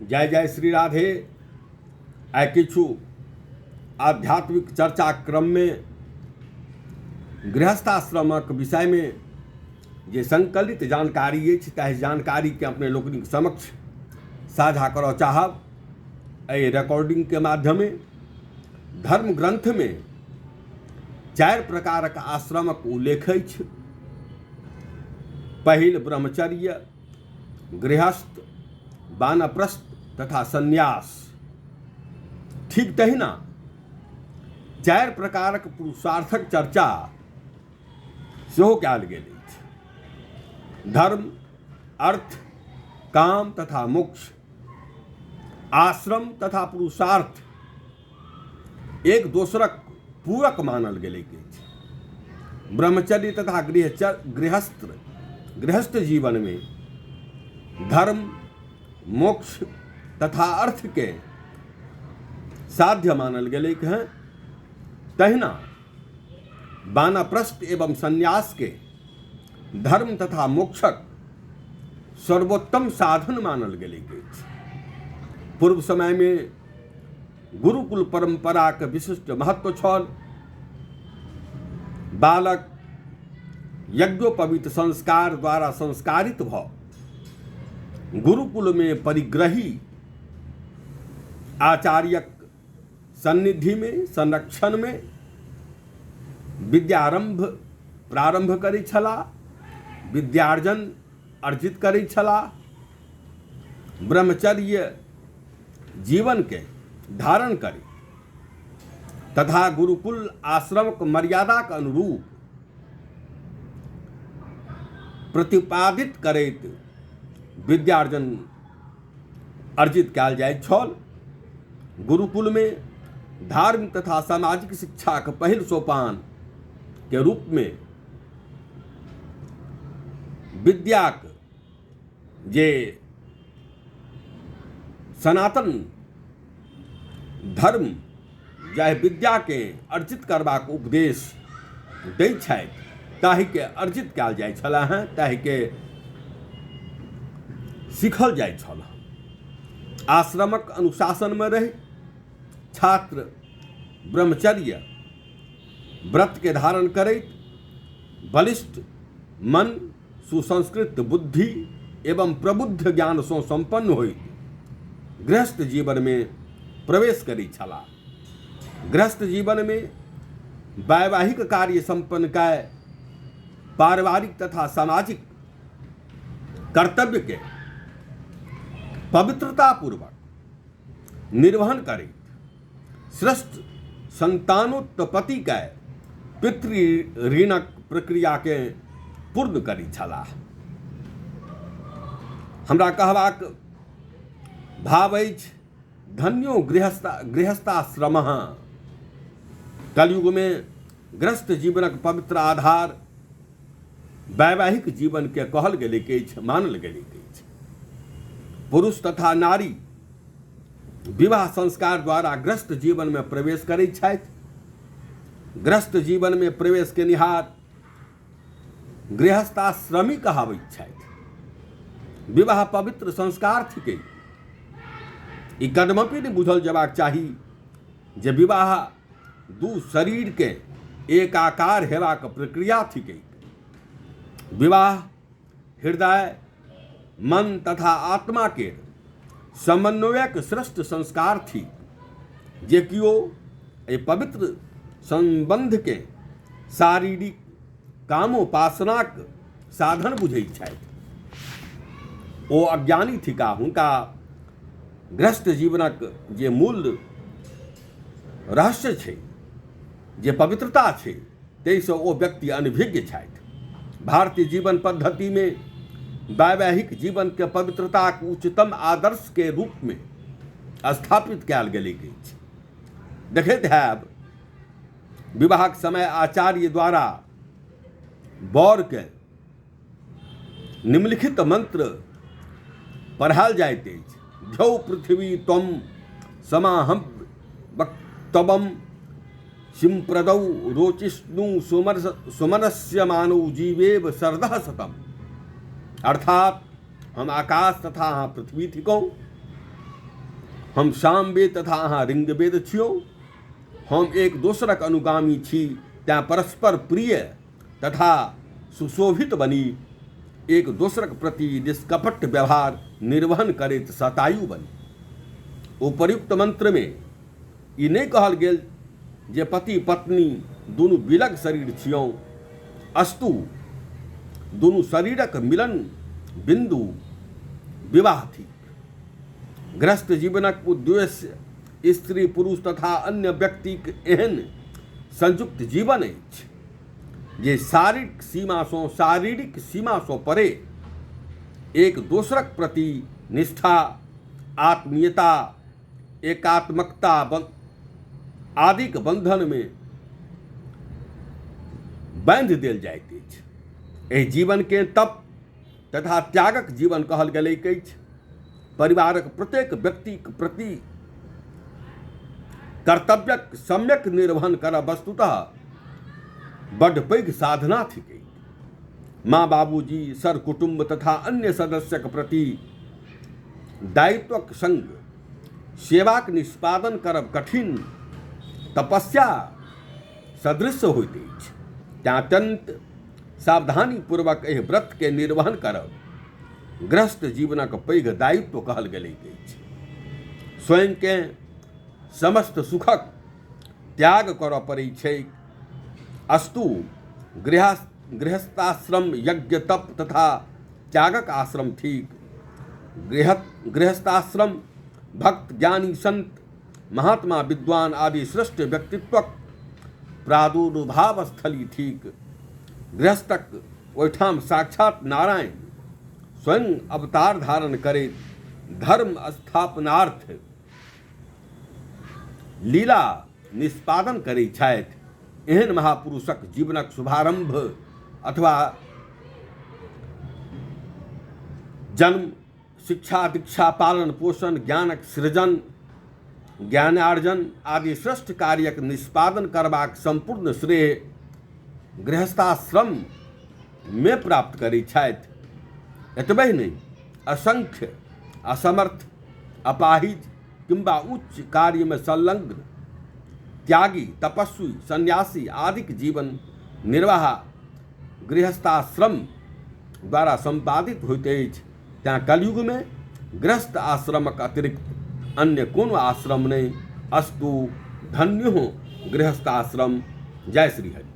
जय जय श्री राधे। आइ किछु आध्यात्मिक चर्चा क्रममे गृहस्थाश्रमक विषयमे जे संकलित जानकारी अछि ताहि जानकारीके अपने लोकनिक समक्ष साझा करऽ चाहब एहि रिकॉर्डिंगके माध्यमे। धर्म ग्रन्थमे चारि प्रकारक आश्रमक उल्लेख अछि। पहिल ब्रह्मचर्य, गृहस्थ, वानप्रस्थ तथा संन्यास। ठीक तहिना चारि प्रकारक पुरुषार्थक चर्चा सेहो कयल गेल अछि। धर्म, अर्थ, काम तथा मोक्ष। आश्रम तथा पुरुषार्थ एक दोसरक पूरक मानल गेलैक अछि। ब्रह्मचर्य तथा गृहस्थ गृहस्थ जीवनमे धर्म, मोक्ष तथा अर्थके साध्य मानल गेलैक हँ। तहिना वानप्रस्थ एवं संन्यासके धर्म तथा मोक्षक सर्वोत्तम साधन मानल गेलैक अछि। पूर्व समयमे गुरुकुल परम्पराक विशिष्ट महत्व छल। बालक यज्ञोपवीत संस्कार द्वारा संस्कारित भऽ गुरुकुलमे परिग्रही आचार्यक सन्निधिमे संरक्षणमे विद्यारम्भ प्रारम्भ करै छलाह, विद्यार्जन अर्जित करै छलाह, ब्रह्मचर्य जीवनके धारण करी तथा गुरुकुल आश्रमक मर्यादाक अनुरूप प्रतिपादित करैत विद्यार्जन अर्जित कयल जाइत छल। गुरुकुलमे धार्मिक तथा सामाजिक शिक्षाक पहिल सोपान के रूपमे विद्याक जे सनातन धर्म जाहि विद्याके अर्जित करबाक उपदेश दै छथि ताहिके अर्जित कयल जाइ छलै हेँ, ताहिके सीखल जाइ छल। आश्रमक अनुशासनमे रहि छात्र ब्रह्मचर्य व्रतके धारण करैत बलिष्ठ मन, सुसंस्कृत बुद्धि एवं प्रबुद्ध ज्ञानसँ सम्पन्न होइत गृहस्थ जीवनमे प्रवेश करैत छलाह। गृहस्थ जीवनमे वैवाहिक कार्य सम्पन्न कए पारिवारिक तथा सामाजिक कर्तव्यके पवित्रतापूर्वक निर्वहन करैत श्रेष्ठ संतानोत्पत्ति कए पितृ ऋणक प्रक्रियाके पूर्ण करैत छलाह। हमरा कहबाक भाव अछि, धन्यो गृहस्थाश्रम। कलयुगमे गृहस्थ जीवनक पवित्र आधार वैवाहिक जीवनके कहल गेलैक अछि, मानल गेलैक अछि। पुरुष तथा नारी विवाह संस्कार द्वारा गृहस्थ जीवनमे प्रवेश करैत छथि। गृहस्थ जीवनमे प्रवेश केनिहार गृहस्थाश्रमी कहाबैत छथि। विवाह पवित्र संस्कार थिकै। ई कदमपि नहि बुझल जेबाक चाही जे विवाह दू शरीरके एकाकार हेबाक प्रक्रिया थिकै। विवाह हृदय, मन तथा आत्मा के समन्वयक श्रेष्ठ संस्कार थिक। जे किओ एहि पवित्र सम्बन्धके शारीरिक कामोपासनाक साधन बुझैत छथि ओ अज्ञानी थिका। हुनका गृहस्थ जीवनक जे मूल रहस्य छै, जे पवित्रता छै, ताहिसँ ओ व्यक्ति अनभिज्ञ छथि। भारतीय जीवन पद्धतिमे वैवाहिक जीवनके पवित्रताक उच्चतम आदर्शके रूपमे स्थापित कयल गेलैक अछि। देखैत हैब विवाहक समय आचार्य द्वारा वरके निम्नलिखित मंत्र पढ़ायल जाइत अछि। ध्यौ पृथ्वी त्वम समाहम वक्तवम सिंप्रदौ रोचिष्णु सुमनस्य मानव जीवेव सरदः शतम। अर्थात हम आकाश तथा अहाँ पृथ्वी थिकहुँ। हम सामवेद तथा अहाँ ऋग्वेद छियौ। हम एक दोसरक अनुगामी छी, तेँ परस्पर प्रिय तथा सुशोभित बनी एक दोसरक प्रति निष्कपट व्यवहार निर्वहन करैत शतायु बनी। उपर्युक्त मंत्रमे ई नहि कहल गेल जे पति पत्नी दुनू विलग शरीर छियौ। अस्तु दुनू शरीरक मिलन बिन्दु विवाह थिक। गृहस्थ जीवनक उद्देश्य स्त्री पुरुष तथा अन्य व्यक्तिक एहन संयुक्त जीवन अछि जे शारीरिक सीमासँ परे एक दोसरक प्रति निष्ठा, आत्मीयता, एकात्मकता आदिक बन्धनमे बान्हि देल जाइत अछि। एहि जीवनकेँ तप तथा त्यागक जीवन कहल गेलैक अछि। परिवारक प्रत्येक व्यक्तिक प्रति कर्तव्यक सम्यक निर्वहन करब वस्तुतः बड्ड पैघ साधना थिकै। माँ बाबूजी, सर कुटुम्ब तथा अन्य सदस्यक प्रति दायित्वक संग सेवाक निष्पादन करब कठिन तपस्या सदृश होइत अछि। तेँ अत्यन्त सावधानीपूर्वक एहि व्रतके निर्वहन करब गृहस्थ जीवनक पैघ दायित्व कहल गेलैक अछि। स्वयंकेँ समस्त सुखक त्याग करऽ पड़ैत छैक। अस्तु गृहस्थाश्रम यज्ञ, तप तथा त्यागक आश्रम थिक। गृहस्थाश्रम भक्त, ज्ञानी, संत, महात्मा, विद्वान आदि श्रेष्ठ व्यक्तित्वक प्रादुर्भाव स्थली थिक। गृहस्थक ओहिठाम साक्षात नारायण स्वयं अवतार धारण करैत धर्म स्थापनार्थ लीला निष्पादन करैत छथि। एहन महापुरुषक जीवनक शुभारंभ अथवा जन्म, शिक्षा दीक्षा, पालन पोषण, ज्ञानक सृजन, ज्ञानार्जन आदि श्रेष्ठ कार्यक निष्पादन करबाक सम्पूर्ण श्रेय गृहस्थाश्रममे प्राप्त करैत छथि। एतबे नहि, असंख्य असमर्थ, अपाहिज किंवा उच्च कार्यमे संलग्न त्यागी, तपस्वी, सन्यासी आदिक जीवन निर्वाह गृहस्थाश्रम द्वारा सम्पादित होइत अछि। तेँ कलयुगमे गृहस्थ आश्रमक अतिरिक्त अन्य कोनो आश्रम नहि। अस्तु, धन्यो गृहस्थाश्रम। जय श्री हरि।